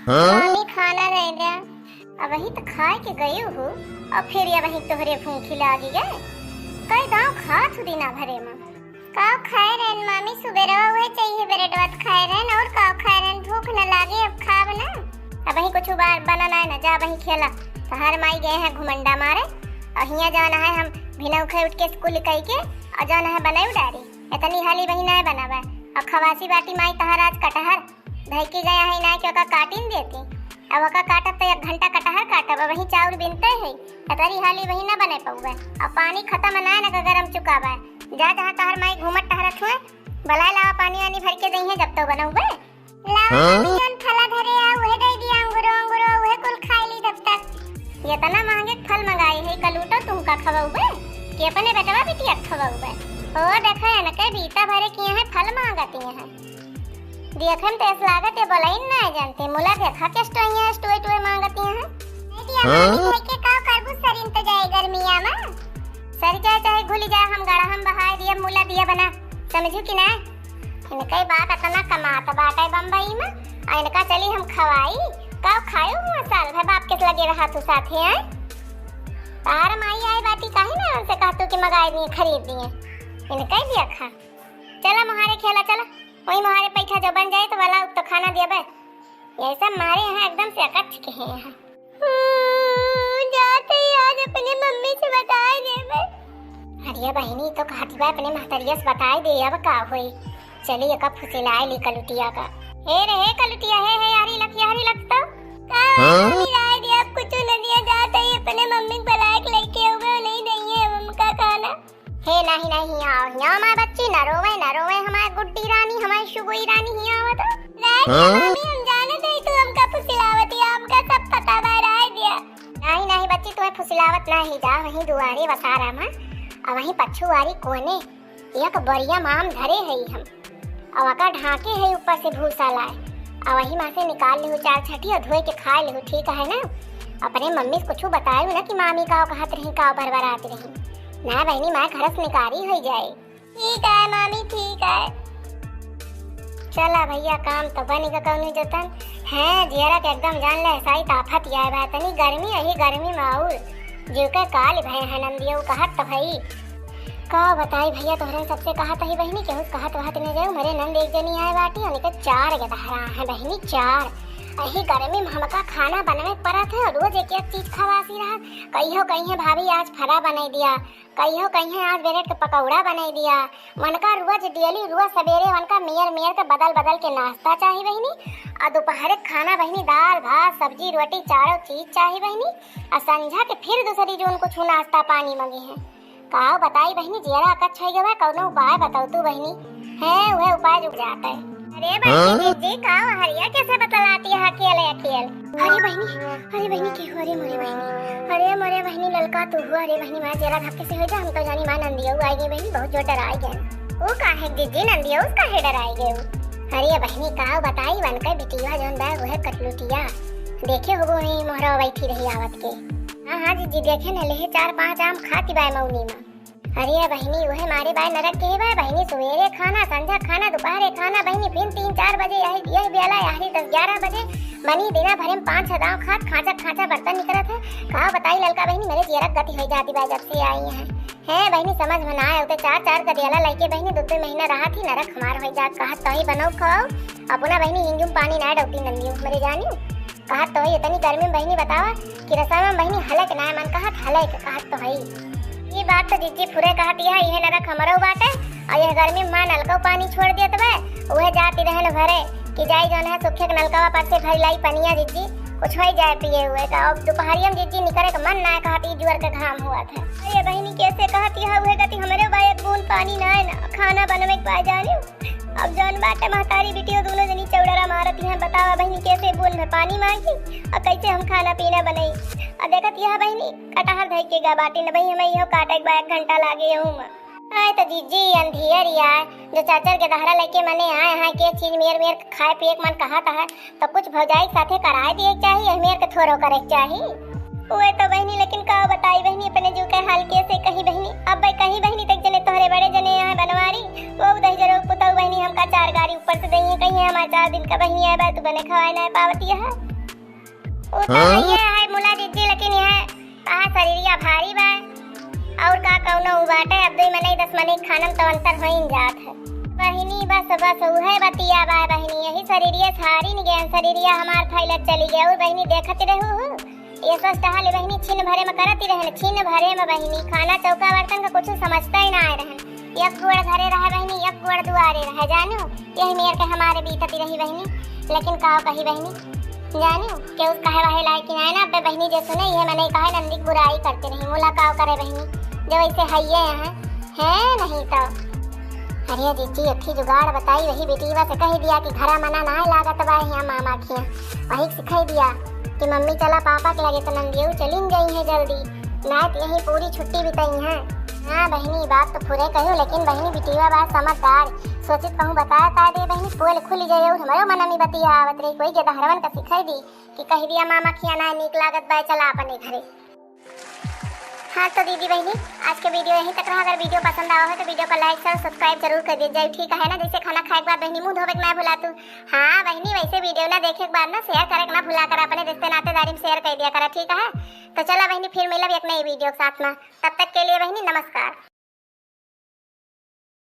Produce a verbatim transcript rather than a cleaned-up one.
मामी खाना दे दे। अबहीं त खाए के गई हूँ, अउर फिर अबहीं तोहरे भूखी लागी गए। कई दाँव खात हूँ दिना भरे मा। का खाए रहन मामी? सुबेरवा उहे चाहिए ब्रेडवा त खाए रहन, अउर का खाए रहन? भूख न लागे, अब खाब ना। अबहीं कुछ बार बना ना, ना जा, अबहीं खेला। तहार माई गए हैं घुमंडा मारे, अउर हियाँ जाना है हम भिनऊ खाए उठ के स्कूल कई के, अउर जाना है बनाई डारी। इतनी हाली वही ना बनावे, अउर खवासी बाटी माई तहार आज कटहर धई के गया है ना, कि ओका काटिन देती। अब ओका काटब त एक घंटा कटहर काटब, अब वही चाउर बिनते है। अतरी हाली वही ना बने पउबे। अब पानी खतम ना है ना, गरम चुकाबे। जा जहाँ तहर माई घूमत टहरत हुए, बलाए लावा पानी वानी भर के दइहे जब तो बनउबे। लावा हाँ? मामी जौन फला धरे आ, उहे दे दिया, अंगूरो, अंगूरो, उहे कुल खाए ली तब तक। इतना महंगे फल मंगाई है, कलूटो तुमका खवउबे, कि अपने बेटवा बिटिया खवउबे? ओ देखा है ना, के बीता भरे किए हैं, फल मांगती हैं। देखे में तो ऐसा लागत है, बोलाई ना जानते। मुला देखा के स्टोइया, स्टोए, टोए मांगती हैं। नहीं दिया हाँ? मामी, खाई के का करबू, सरिन तो जाए गर्मिया में। सर जाए चाहे घुली जाए, हम गड़ा हम बहाए दिया, मुला दिया बना, समझू कि ना? इनका ही बाप इतना कमात बाटे बम्बई में, आ इनका चली हम खवाई। का खाए हुआ साल भर बाप के लगे रहा तू साथे आए। तार माई आए बाटी काहे ना उनसे कहतू कि मंगाए दिए, खरीद दिए। इनका ही दिया खा। चला मोहारे खेला, चला। वही मोहारे पैठा जो बन जाए तो वाला तो खाना दिया बे। यही सब मारे यहाँ एकदम से अकच्छ के हैं यहाँ। हम्म, जाते ही आज अपने मम्मी से बताए देबे। अरे बहिनी, तो कहती बा अपने महतरिया से बताए दे, अब का होई। चली एका फुसिलाए ली कलुटिया का। हे रे, हे कलुटिया, हे, हे, यारी लख, यारी लख तो। का हाँ? मम्मी राय दे, अब कुछ न दिया, जाते ही अपने मम्मी को बुलाए के लेके आओगे, नहीं देंगे हम उनका खाना। हे नाही, नाही, हियाँ आओ, हियाँ आओ, माय बच्ची, ना रोवे, ना रोवे, हमारी गुड्डी रानी, हमारी सुगुई रानी, हियाँ आओ तो। नाही, हाँ? मामी, हम जाने थे, तू हमका फुसिलावत ही, हमका सब पता बा, राय दिया। नाही, नाही, बच्ची, तुम्हें फुसिलावत नाही, जा वहीं दुआरे वसारा मा, आ वहीं पछुआरी कोने, एक बढ़िया माम धरे है हम। अउ ओका ढाँके है ऊपर से भूसा लाए। अउ वही मा से निकाल लिहु चार छठी अउ धोए के खाए लिहु, ठीक है ना? अपने मम्मी से कुछ बताए ना कि मामी का कहत रही, का भरभरात रही। ना बहिनी, माँ घर से निकारी हो जाए। ठीक है मामी, ठीक है। चला भैया, काम तो बनी का कौनी जतन है। जियरा के एकदम जान ले, ऐसा ही ताफत आए बा। तनी गर्मी, यही गर्मी में और जीव के काल भय है नंदियो, कहत तो भई। का बताई भैया, तोहरे सबसे कहत ही बहिनी, केहू से कहत वहत न जाऊ। मोरे नंद एक जनी आए बाटी, उनके चार गदहरा है बहिनी, चार। यही गर्मी में हमका खाना बनवे पड़त है, रोज एक एक चीज खवासी रहत। कहियो कहिए भाभी आज फरा बनाई दिया, कहियो कहिए आज ब्रेड के पकौड़ा बनाई दिया। उनका रोज डेली, रोज सवेरे उनका मेयर मेयर के बदल बदल के नाश्ता चाही बहिनी, और दोपहर के खाना बहिनी दाल भात सब्जी रोटी चारों चीज चाही बहिनी, और संझा के फिर दूसरी जो उनको छू नाश्ता पानी मंगे हैं। का बताई बहिनी, जियरा अकच्छ होइ गवा, कौनो उपाय बताओ तू बहिनी। है वह उपाय रुक जाता है। अरे बहिनी, हाँ? जीजी का हरिया कैसे बतलाती है अकेले अकेले? अरे बहिनी, अरे बहिनी, के हो? अरे मोरे बहिनी, अरे मोरे बहिनी, ललका तू हो? अरे बहिनी, माँ जियरा धक्के से हो जा, हम तो जानी माँ नंदियो आई गई बहिनी, बहुत जोर डराई गए। वो काहे जीजी, नंदियो उस काहे डराई गए? अरे बहिनी, का बताई, वन का बिटिया जौन बा, वह कटलुटिया, देखे होबो वहीं मोहरा बैठी रही आवत के। हाँ, हाँ, जीजी, देखे न लेहे चार पांच आम खाती बाय मौनी मा। अरे बहिनी, उहे मारे बाय नरक के बा बहिनी, सुबेरे खाना, संझा खाना, दोपहरे खाना बहिनी, फिर तीन चार बजे यही, यही बेला, यही दस ग्यारह बजे बनी, दिना भरे में पाँच छह दाव खात, खाँचा, खाँचा बर्तन निकरत है। का बताई ललका बहिनी, मेरे जियरक गति हो जाती बा जब से आई है। है बहिनी, समझ में ना आए, उते चार चार गदेला लइके बहिनी, दो दो महीना रहा थी, नरक हमार हो जात, कहत तही बनऊ खाओ, अपना बहिनी हिंजू में पानी ना डौती नंदियो, मेरे जानियो। कहत तो हई, इतनी गर्मी में बहिनी बतावा कि रसोई में बहिनी हलक ना मन कहत, हलक कहत तो हई। ये बात तो जीजी फुरे कहत यह, यह नरक हमरो बाटे, और यह गर्मी में माँ नलको पानी छोड़ देत बे, उहे जाती रहन भरे कि जाई जौन है सुखे के नलकवा पर से भरी लाई पनिया जीजी, कुछ होई जाए पिए हुए का। अब दोपहरिया में जीजी निकरे के मन ना कहत, ई जुअर के घाम हुआ था। अरे बहिनी कैसे कहत यह, उहे गति हमरे बा, एक बूंद पानी ना है ना, खाना बनवे के बा जानियो। अब जौन बाटे महतारी बिटियो दोनों जनी चौड़रा मारत हैं, बतावा बहिनी कैसे बूंद में पानी मांगी और कैसे हम खाना पीना बनाई। और देखत यह बहिनी कटहर धई के गा बाटी न बही, हमें इहो काटे के बा, एक घंटा लागे यहू में। आए तो जीजी अंधियर यार, जो चाचर के दहरा लेके मने आए हैं, के चीज मेर मेर खाए पिए के मन कहत है, तो कुछ भौजाई के साथे कराए दिए के चाही, यही मेर के थोरो करे के चाही। उहे तो बहिनी, लेकिन का बताई बहिनी, अपने जीव के हाल कैसे कही बहिनी। अब भाई कही बहिनी, तक जने तोहरे बड़े जने यहाँ बनवारी, वो उदही जरो पुतऊ बहिनी हमका चार गारी ऊपर से दइहे, कहिए हमार चार दिन का बहिनी आए बा, तू बने खवाए ना पावती है। उ तो हाँ? हइये है मुला जिज्जी, लेकिन यह कहा शरीरिया भारी बा। और का कौनो उ बाटे, अब दुई मनई दस मनई खानम तो अंतर होइन जात है। बहिनी बस बस उहे बतिया बा बहिनी, यही शरीरिया से हारी न गए, शरीरिया हमार फैलत चली गए। और बहिनी देखत रहू हु, ये सोच टहल बहिनी छिन भरे में करत ही रहन, छिन भरे में बहिनी खाना चौका बर्तन का कुछ समझता ही ना आए रहन। एक गोड़ घरे रहे बहिनी, एक गोड़ दुआरे रहे, जानू, यही मेर के हमारे बीतती रही बहिनी। लेकिन का कही बहिनी, जानू, केहू कहे वहे लायक ही ना है ना। अबे बहिनी जे सुने, ये मने कहे नंदी की बुराई करते रही, मुला का करे बहिनी, जब ऐसे हइये हैं, है नहीं तो। अरे दीदी, अखी जुगाड़ बताई, वही बेटीवा से कह दिया कि घरा मना ना लागत बा यहाँ मामा खिया, वही से कह दिया कि मम्मी चला पापा के लगे, तो नंदियऊ चलिन गई है जल्दी, ना तो यही पूरी छुट्टी बिताई है। हाँ बहिनी, बात तो फुरे कहो, लेकिन बहिनी बिटिया बा समझदार, सोचित कहूँ बताया ता दे बहिनी, पोल खुल जाए और हमारे मन में बतिया आवत रही, कोई के दहरवन का सिखाई दी कि कह दिया मामा खिया ना नीक लागत बा, चला अपने घरे। हाँ तो दीदी बहिनी, आज के वीडियो यहीं तक रहा। अगर वीडियो पसंद आवा हो तो वीडियो को like, share, subscribe जरूर कर दीजिए, ठीक है ना। जैसे खाना खाए के बाद बहिनी मुंह धोवे के ना भुला तू। हाँ बहिनी, वैसे वीडियो ना देखे के बाद ना share करे के ना भुला कर, अपने रिश्ते नातेदारी में share कर दिया करा, ठीक है। तो चला बहिनी, फिर मिलब एक नई वीडियो के साथ में, तब तक के लिए बहिनी नमस्कार।